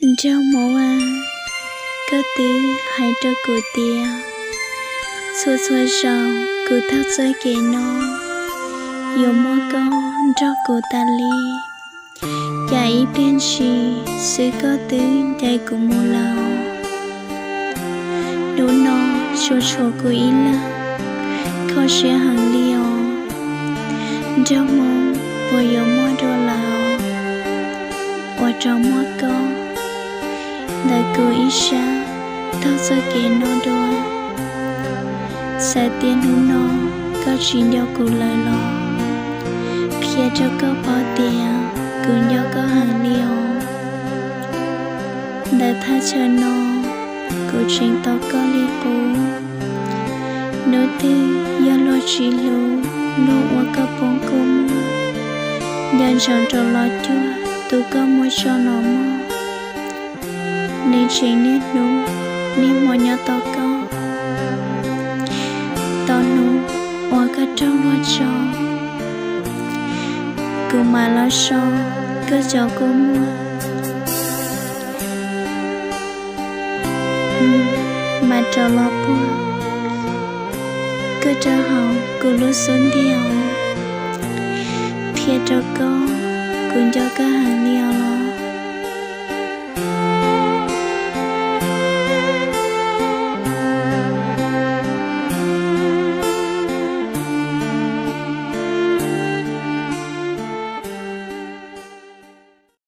Nraug Hmoob a, koj twb hais rau kuv tias txhua txhua zaus kuv taug txoj kev no yuav muab koj nrog kuv tas li, cas ib pliag ntshis xwb koj twb ncaim kuv mus lawm. Hnub no tsuas tshuav kuv ib leeg, kho siab heev li os. Nraug Hmoob, puas yuav muaj dua lawm uas rov muab koj ntawm kuv ib sab taug txoj kev no dua? Txawm tias hnub no koj tsis nco kuv lawm los qhia rau koj paub tias kuv nco koj heev li os. Ntawm thaj chaw no kuv tseem tos koj li qub. Hnub twg yog luag tsis hlub, luag ua koj poob kua muag, nco ntsoov rov los cuag tus koj muab tso no mog. Nws tseem niaj hnub niaj hmo nyob tos koj. Tau hnub uas koj raug luag tso, kuv mam los so koj cov kua muag, mam rov los puag koj rau hauv kuv lub xub ntiag. Qhia rau koj, kuv nco koj heev li os.